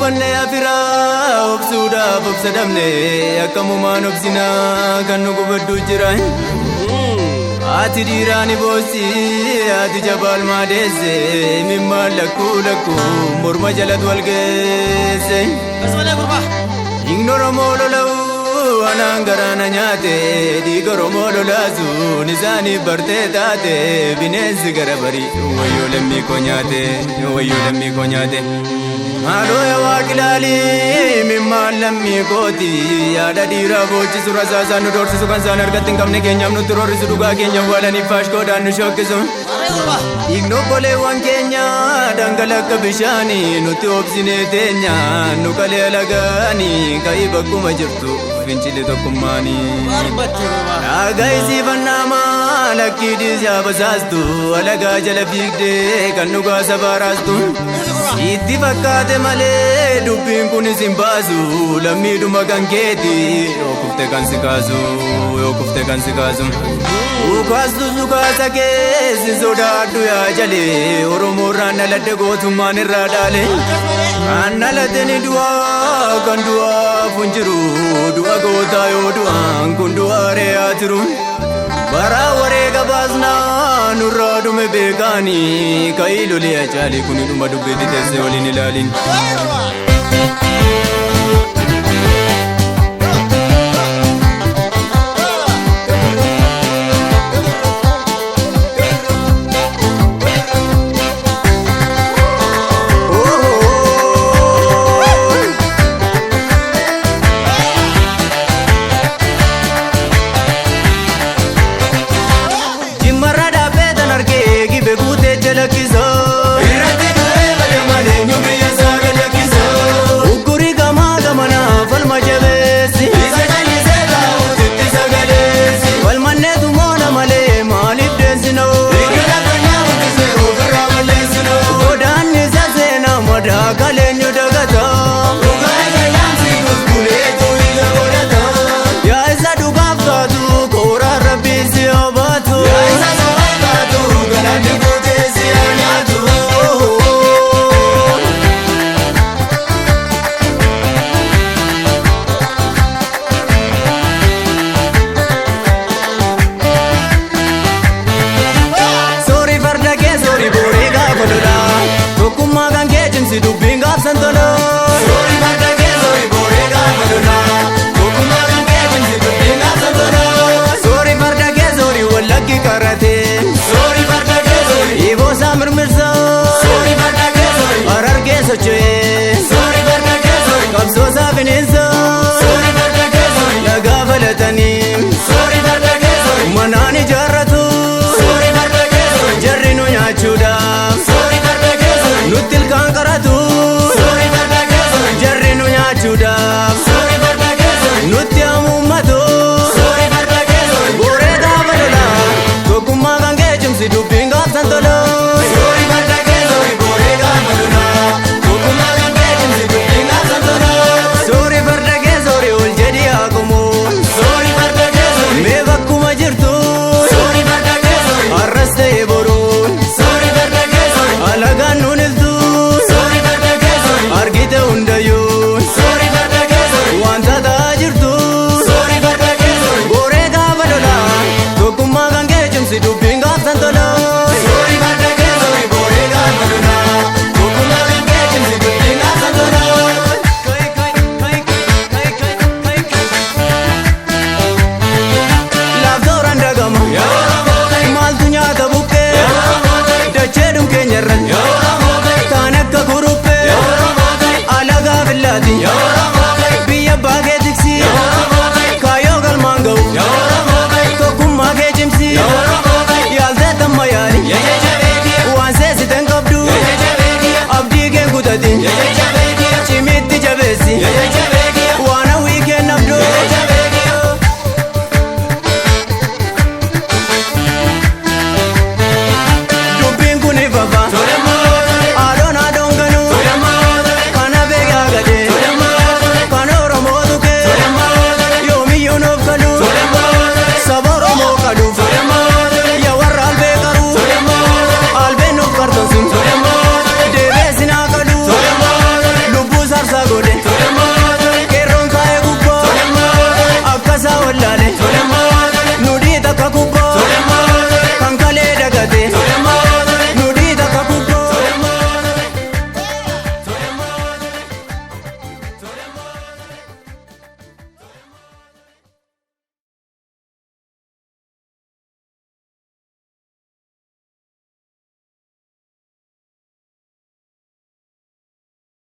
Guggubanne afiraa obsuudhaaf obsa dhabne, akkamumaan obsinaa kan nu gubaddu jira. Ati dhiiraa ni boossi, ati jabaal maadeesse, mimmaan lakkuu lakkuu morma jalatti wal geesse. Akkasumalee gurbaa. Dhiigni Oromoo lola'u anaan garaana nyaate, dhiiga Oromoo lolaasuun isaaniif bartee taate, bineensi gara barii wayyoo lammii koo nyaate, wayyoo lammii koo nyaate. Maaloo yaa Waaqi ilaalii mimmaan lammii kooti, yaada dhiiraa boochisu, rasaasaan nu doorsisu, kan isaan harkatti hin qabne keenyaaf nutti roorrisu, dhugaa keenya awwaalanii faashkoodhaan nu shokkisu. Maarree gurbaa. Dhiigni obboleewwan keenya dhangala akka bishaanii, nutti obsinee teenya nu qalee alagaanii, ka'ii bakkuma jirtu fincili tokkummaanii. Waa dubbatte gurbaa. Dhaagaa isiifannaamaa lakkii dhiisaa basaastu, alagaa jala fiigdee kan dhugaa safaaraastu. Itti fakkaate malee dubbiin kunis hin baasu, lammiidhuma kan keeti yoo kufte kan si kaasu, yoo kufte kan si kaasu. Ukaastu sukaasa keessi sodaadhu yaa jalee, Oromoo irraan dhaladhe gootummaan irraa dhaale. Kan dhalate ni du'aa, kan du'aaf hin jiru, du'a gootaa yoo du'aan kun du'aa re'aa jiru. Bara wareega baasnaa nurraa dhume beekaanii, ka'ii lolee acaalee kun dhuma dubbeetti teessee waliin ilaalin.